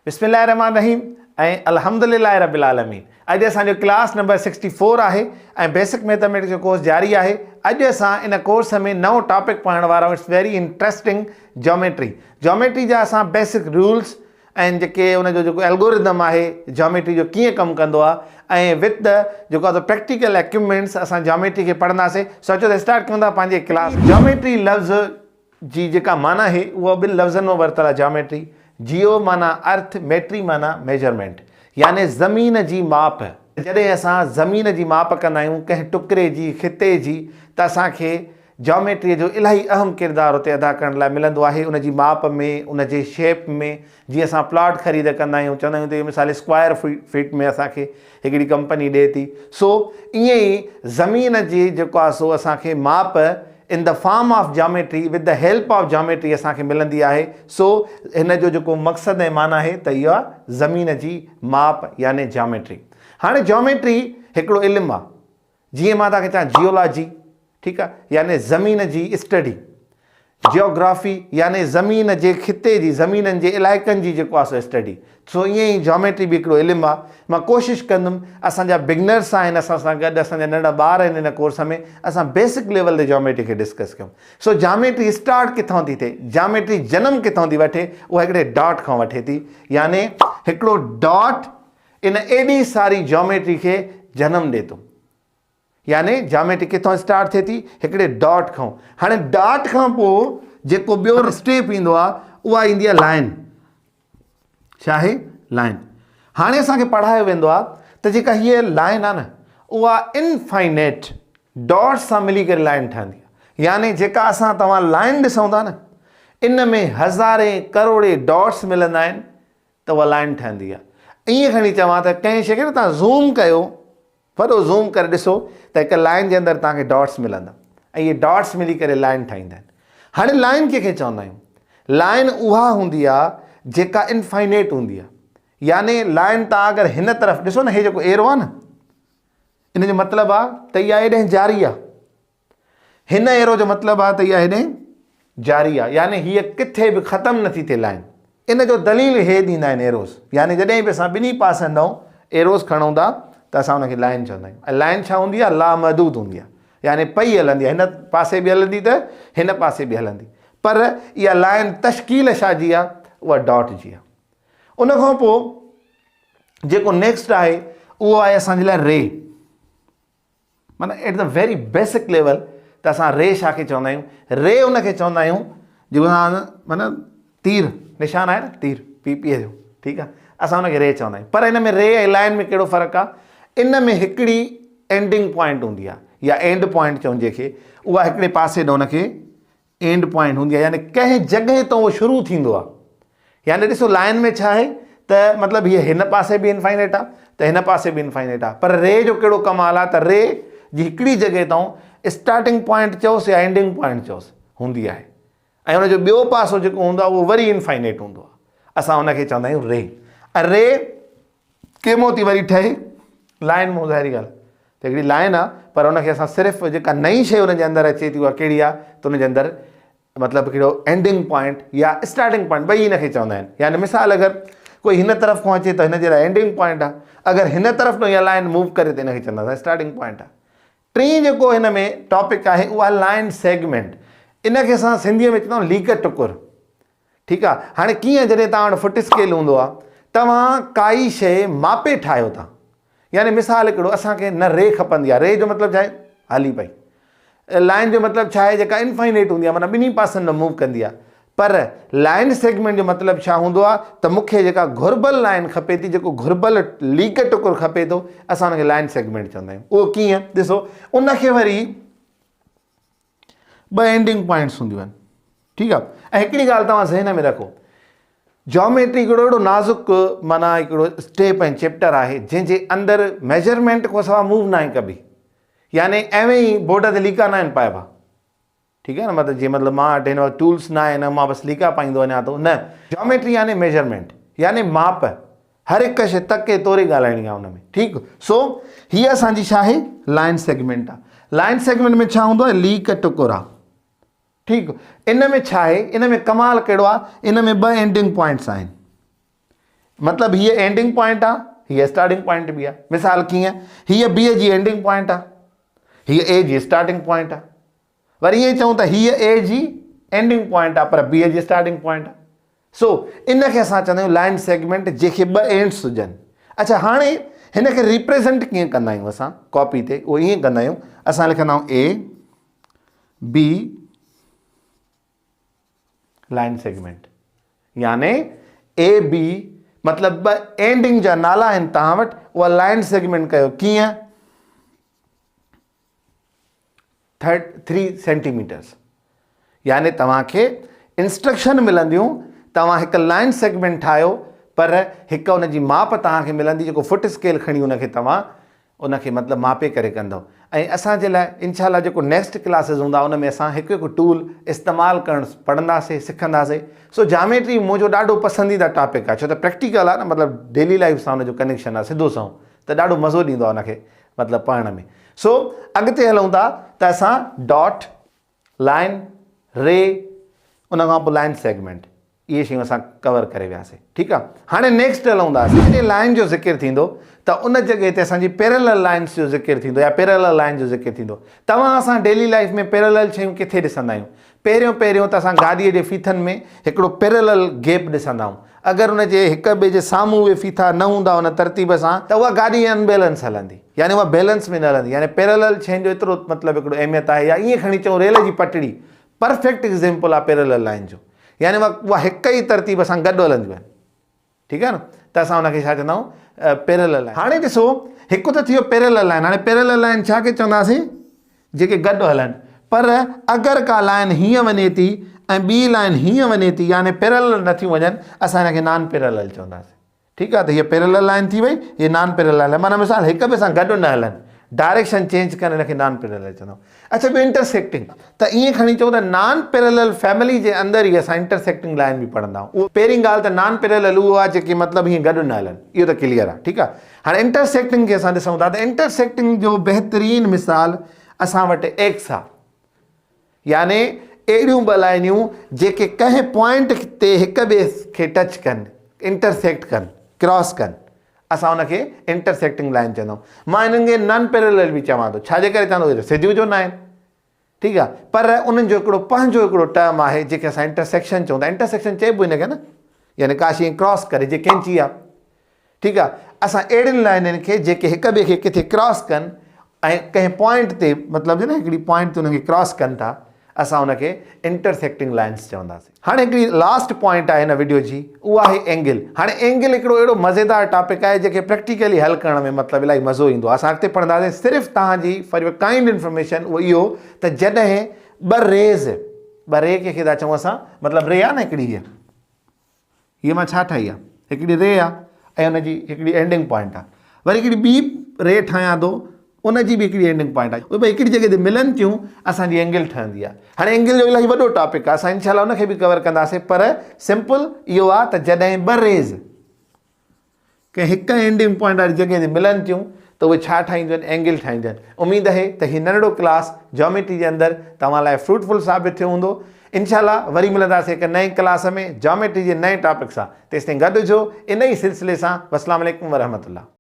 بسم الله الرحمٰن الرحيم ۽ الحمد لله رب العالمين اڄ اسان جو ڪلاس نمبر 64 آهي ۽ بيسڪ ميٿاميٽڪس جو ڪورس جاري آهي. اڄ اسان ان ڪورس ۾ نئون ٽاپڪ پڙهڻ وارا آهيون. It's very interesting geometry. Geometry جا اسان بيسڪ رولس ۽ جيڪي ان جو جيڪو الگورٿم آهي جاميٽري جو ڪيئن ڪم ڪندو آهي ۽ وٿ the جيڪو آهي پريڪٽيڪل ايڪوپمينٽس اسان جاميٽري کي پڙهنداسين. سو اچو ته اسٽارٽ ڪيون ٿا پنهنجي ڪلاس. جاميٽري لفظ جي جيڪا معنيٰ آهي اها ٻن لفظن مان ورتل آهي جاميٽري، جيو معنيٰ ارٿ، ميٽري معنيٰ ميجرمينٽ يعني زمين جي ماپ. جڏهن اسان زمين جي ماپ ڪندا آهيون ڪنهن ٽڪري جي، خطي جي ته اسان کي جاميٽريء جو الاهي اهم ڪردار اتي ادا ڪرڻ لاء ملندو آهي ان جي ماپ ۾ ان جي شيپ ۾ جيئن اسان پلاٽ خريد ڪندا آهيون چوندا آهيون ته اهو مثال اسڪوائر فيٽ ۾ اسان کي هڪڙي ڪمپني ڏئي ٿي سو ائين ئي زمين جي جيڪو آهي سو اسان کي ماپ in the form of geometry with the help of geometry اسان کي ملندي آهي سو هن جو جيڪو مقصد ۽ معنيٰ آهي ته اها زمين جي ماپ يعني جاميٽري. هاڻي جاميٽري هڪڙو علم آهي جيئن مان توهان کي چوان جيولاجي ٺيڪ آ يعني زمين جي اسٽڊي، جيوگرافي يعني زمين جي خطي جي زمينن جي علائقن جي جيڪو آ سو اسٽڊي. سو ائين ئي جاميٽري به هڪڙو علم آ. مان ڪوشش ڪندم اسان جا بگنرس آهن اسان سان گڏ اسان جا ننڍڙا ٻار آهن هن ڪورس ۾ اسان بيسڪ ليول تي جاميٽري کي ڊسڪس ڪيون. سو جاميٽري اسٽارٽ ڪٿان ٿي ٿئي جاميٽري جنم ڪٿان ٿي وٺي اها هڪڙي ڊاٽ کان وٺي ٿي يعني هڪڙو ڊاٽ ان ايڏي ساري جاميٽري کي جنم ڏي ٿو. يعني جاميٽري ڪٿان اسٽارٽ ٿئي ٿي؟ هڪڙي ڊاٽ کان. هاڻي ڊاٽ کان پوء جيڪو ٻيو اسٽيپ ايندو آهي اها ايندي آهي لائن. ڇا آهي؟ لائن. هاڻي اسان کي پڙهايو ويندو آهي ته جيڪا هيء لائن آهي نه اها انفائنيٽ ڊاٽس سان ملي ڪري لائن ٺهندي آهي. يعني جيڪا اسان توهان لائن ڏسون ٿا نه ان ۾ هزارين ڪروڙين ڊاٽس ملندا آهن ته اها لائن ٺهندي آهي. ائين کڻي چوان ته ڪنهن شيء کي نه توهان زوم ڪيو وڏو زوم ڪري ڏسو ته هڪ لائن جي اندر توهان کي ڊاٽس ملندا ۽ اهي ڊاٽس ملي ڪري لائن ٺاهيندا آهن. هاڻي لائن ڪنهن کي چوندا آهيون؟ لائن اها هوندي آهي جيڪا انفائنيٽ هوندي آهي. يعني لائن توهان اگر هن طرف ڏسو نه هي جيڪو ايرو آهي نه ان جو مطلب آهي ته اها هيڏانهن جاري آهي. هن ايرو جو مطلب آهي ته اها هيڏانهن جاري آهي يعني هيء ڪٿي به ختم نٿي ٿئي لائن. ان جو دليل هي ڏيندا آهن ايروز يعني جڏهن به اسان ٻنهي پاسن ڏانهن ايروز کڻون ٿا ته اسان ان کي لائن چوندا آهيون ۽ لائن ڇا هوندي آهي لامحدود هوندي آهي يعني پئي هلندي آهي هن پاسي به هلندي ته هن پاسي به هلندي پر اها لائن تشڪيل ڇا جي آهي اها ڊاٽ جي آهي. ان کان پوء جيڪو نيڪسٽ آهي اهو آهي اسان جي لاء ري. معنيٰ at the very basic level ته اسان ري ڇا کي چوندا آهيون؟ ري ان کي چوندا آهيون جيڪو اسان معنيٰ تير نشان آهي نه تير پي پي جو ٺيڪ آهي اسان ان کي ري چوندا آهيون پر ان ۾ ري ۽ لائن ۾ ڪهڙو فرق آهي ان ۾ هڪڙي اينڊنگ پوائنٽ هوندي آهي يا اينڊ پوائنٽ چئون جنهن کي اها هڪڙي پاسي ڏانهن ان کي اينڊ پوائنٽ هوندي آهي يعني ڪنهن جڳهه تان اهو شروع ٿيندو آهي يعني ڏسو لائن ۾ ڇا آهي ته مطلب هي هن پاسي به انفائنيٽ آهي ته هن پاسي به انفائنيٽ آهي پر ري جو ڪهڙو ڪمال آهي ته ري جي هڪڙي جڳهه تان اسٽارٽنگ پوائنٽ چئوس يا اينڊنگ پوائنٽ چئوس هوندي آهي ۽ ان جو ٻيو پاسو جيڪو هوندو آهي اهو وري انفائنيٽ هوندو آهي اسان ان کي چوندا آهيون ري ۽ ري ڪيمو ٿي وري ٺهي لائن مون ظاهري ڳالهه ته هڪڙي لائن آ پر ان کي اسان صرف جيڪا نئين شيء ان جي اندر اچي ٿي اها ڪهڙي آ ته ان جي اندر مطلب هڪڙو اينڊنگ پوائنٽ يا اسٽارٽنگ پوائنٽ ٻئي ان کي چوندا آهن يعني مثال اگر ڪوئي هن طرف کان اچي ته هن جي لاء اينڊنگ پوائنٽ آ اگر هن طرف کان اها لائن موو ڪري ته ان کي چوندا اسان اسٽارٽنگ پوائنٽ آ. ٽين جيڪو هن ۾ ٽاپڪ آهي اهو آهي لائن سيگمينٽ ان کي اسان سنڌيء ۾ چوندا آهيون ليڪ ٽڪر. ٺيڪ آ هاڻي ڪيئن جڏهن توهان وٽ فٽ اسڪيل هوندو آ توهان ڪائي شيء ماپي ٺاهيو ٿا يعني مثال هڪڙو اسان کي نه ري کپندي آ ري جو مطلب ڇا آهي هلي پئي لائن جو مطلب ڇا آهي جيڪا انفائنيٽ هوندي آ معنيٰ ٻنهي پاسن ۾ موو ڪندي آ پر لائن سيگمينٽ جو مطلب ڇا هوندو آ ته مون کي جيڪا گهربل لائن کپي ٿي جيڪو گهربل ليڪ ٽڪر کپي ٿو اسان ان کي لائن سيگمينٽ چوندا آهيون اهو ڪيئن ڏسو ان کي وري ٻه اينڊنگ پوائنٽس هونديون آهن ٺيڪ آهي ۽ هڪڙي ڳالهه توهان ذهن ۾ رکو جاميٽري هڪڙو اهڙو نازڪ معنيٰ هڪڙو اسٽيپ ۽ چيپٽر آهي جنهن جي اندر ميجرمينٽ کان سوا موو ناهي ڪبي يعني ايوين ئي بورڊ تي ليڪا ناهن پائبا ٺيڪ آهي نه مطلب جي مطلب مان وٽ هن وقت ٽولس نه آهن مان بس ليڪا پائيندو وڃان ٿو نه جاميٽري يعني ميجرمينٽ يعني ماپ هر هڪ شيء تڪي توري ڳالهائڻي آهي ان ۾ ٺيڪ سو هي اسان جي ڇا آهي لائن سيگمينٽ آهي لائن سيگمينٽ ۾ ڇا هوندو آهي ليڪ ٽڪر آهي ٺيڪ ان ۾ ڇا آهي ان ۾ ڪمال ڪهڙو آهي ان ۾ ٻه اينڊنگ پوائنٽس آهن مطلب هيء اينڊنگ پوائنٽ آ، هيء اسٽارٽنگ پوائنٽ به آ. مثال ڪيئن؟ هيء بي جي اينڊنگ پوائنٽ آ، هيء اي جي اسٽارٽنگ پوائنٽ آ. وري ائين چئون ته هيء اي جي اينڊنگ پوائنٽ آ پر بي جي اسٽارٽنگ پوائنٽ آ. سو ان کي اسان چوندا آهيون لائن سيگمينٽ جنهن کي ٻه اينڊس هجن. اڇا هاڻي هن کي ريپريزنٽ ڪيئن ڪندا آهيون اسان ڪاپي تي؟ اهو ائين ڪندا آهيون اسان لکندا آهيون اي بي لائن سيگمينٽ يعني اي بي مطلب ٻه اينڊنگ جا نالا آهن توهان وٽ اها لائن سيگمينٽ ڪيو ڪيئن؟ 3 سينٽي ميٽرز يعني توهان کي انسٽرڪشن ملنديون توهان هڪ لائن سيگمينٽ ٺاهيو پر هڪ ان جي ماپ توهان کي ملندي جيڪو فٽ اسڪيل کڻي ان کي توهان ان کي مطلب ماپي ڪري ڪندو ۽ اسان جي لاء انشاء الله جيڪو نيڪسٽ ڪلاسز هوندا ان ۾ اسان هڪ هڪ ٽول استعمال ڪرڻ پڙهنداسي سکنداسي سو جاميٽري منهنجو ڏاڍو پسنديده ٽاپڪ آهي ڇو ته پريڪٽيڪل آهي نه مطلب ڊيلي لائف سان ان جو ڪنيڪشن آهي سڌو سنئون ته ڏاڍو مزو ڏيندو آهي ان کي مطلب پڙهڻ ۾ سو اڳتي هلون ٿا ته اسان ڊاٽ، لائن، ري ان کان پوء لائن سيگمينٽ اهي شيون اسان ڪور ڪري وياسي ٺيڪ آ هاڻي نيڪسٽ هلون ٿا جڏهن لائن جو ذڪر ٿيندو ته ان جڳهه تي اسان جي پيرلل لائنس جو ذڪر ٿيندو يا پيرلل لائن جو ذڪر ٿيندو توهان اسان ڊيلي لائف ۾ پيرلل شيون ڪٿي ڏسندا آهيون پهريون پهريون ته اسان گاڏيء جي ڦيٿن ۾ هڪڙو پيرلل گيپ ڏسندا آهيون. اگر ان جي هڪ ٻئي جي سامهون اهي ڦيٿا نه هوندا ان ترتيب سان ته اها گاڏي ان بيلنس هلندي يعني اها بيلنس ۾ نه هلندي يعني پيرلل شين جو ايترو مطلب هڪڙو اهميت آهي يا ائين کڻي چئون ريل جي پٽڙي پرفيڪٽ ايگزيمپل آهي پيرلل لائين جو يعني اها هڪ ئي ترتيب سان گڏ هلنديون آهن. ٺيڪ آهي نه ته اسان ان کي ڇا چوندا آهيون پيرلل لائن. هاڻي ڏسو هڪ ته ٿي ويو پيرلل لائن هاڻي پيرلل لائن ڇا کي چونداسين جيڪي گڏ هلن پر اگر ڪا لائن هيئن وڃي ٿي ۽ ٻي لائن هيئن وڃي ٿي يعني پيرلل نٿيون وڃن اسان هن کي نان پيرلل چونداسين ٺيڪ آهي ته هيء پيرلل لائن ٿي وئي هيء نان پيرلل لائن معنيٰ مثال هڪ ٻئي سان گڏ نه هلن ڊائريڪشن چينج ڪن ان کي نان پيرلل چوندا آهيون. اڇا ٻيو انٽرسيڪٽنگ ته ائين کڻي چئون ته نان پيرلل فيملي جي اندر ئي اسان انٽرسيڪٽنگ لائن به پڙهندا آهيون اهو پهرين ڳالهه ته نان پيرلل اهو آهي جيڪي مطلب هيئن گڏ نه هلن اهو ته ڪليئر آهي ٺيڪ آهي هاڻي انٽرسيڪٽنگ کي اسان ڏسون ٿا ته انٽرسيڪٽنگ جو بهترين مثال اسان وٽ ايڪس آهي يعني اهڙيون ٻه لائنيون جيڪي ڪنهن پوائنٽ تي هڪ ٻئي کي ٽچ ڪن انٽرسيڪٽ ڪن ڪراس ڪن اسان ان کي انٽرسيڪٽنگ لائن چوندا آهيون. مان انهن کي نان پيرلل به چوان ٿو. ڇا جي ڪري چوان ٿو؟ اهي ته سڌيون جو ناهن. ٺيڪ آهي. پر انهن جو هڪڙو پنهنجو هڪڙو ٽرم آهي جنهن کي اسان انٽرسيڪشن چئون ٿا. انٽرسيڪشن چئبو ان کي نه. يعني ڪا شيء ڪراس ڪري جيئن ڪينچي آهي. ٺيڪ آهي. اسان اهڙين لائنن کي جيڪي هڪ ٻئي کي ڪٿي ڪراس ڪن ۽ ڪنهن پوائنٽ تي مطلب جو نه هڪڙي پوائنٽ تي انهن کي ڪراس ڪن ٿا اسان ان کي انٽرسيڪٽنگ لائنس چونداسين. هاڻي هڪڙي لاسٽ پوائنٽ آهي هن وڊيو جي اها آهي اينگل. هاڻي اينگل هڪڙو اهڙو مزيدار ٽاپڪ آهي جنهن کي پريڪٽيڪلي حل ڪرڻ ۾ مطلب الاهي مزو ايندو آهي. اسان اڳتي پڙهنداسين صرف توهان جي فار your kind information اهو اهو ته جڏهن ٻه ريز ٻه ري ڪنهن کي ٿا چئون اسان مطلب ري آهي نه هڪڙي هيء هيء مان ڇا ٺاهي آ؟ هڪڙي ري آ ۽ ان جي هڪڙي اينڊنگ پوائنٽ آ. وري هڪڙي ٻي ري ٺاهيان ٿو، ان جي به هڪڙي اينڊنگ پوائنٽ آ. اهي ٻئي هڪڙي جڳهه تي ملن ٿيون، اسان جي اينگل ٺهندي آ. هاڻي اينگل جو الاهي وڏو ٽاپڪ آ، اسان انشاء الله ان کي به ڪور ڪنداسين، پر سمپل اهو آ ته جڏهن ٻه ريز ڪنهن هڪ اينڊنگ پوائنٽ واري جڳهه تي ملن ٿيون ته اهي ڇا ٺاهينديون آهن اينگل ٺاهينديون آهن. اميد اهي ته هي ننڍڙو ڪلاس جاميٽري جي اندر توهان لاء فروٽفل ثابت ٿيو هوندو. انشاء الله وري ملنداسين هڪ نئين ڪلاس ۾ جاميٽري جي نئين ٽاپڪ سان تيستائين گڏ هجو ان ئي سلسلي سان والسلام عليڪم ورحمة الله.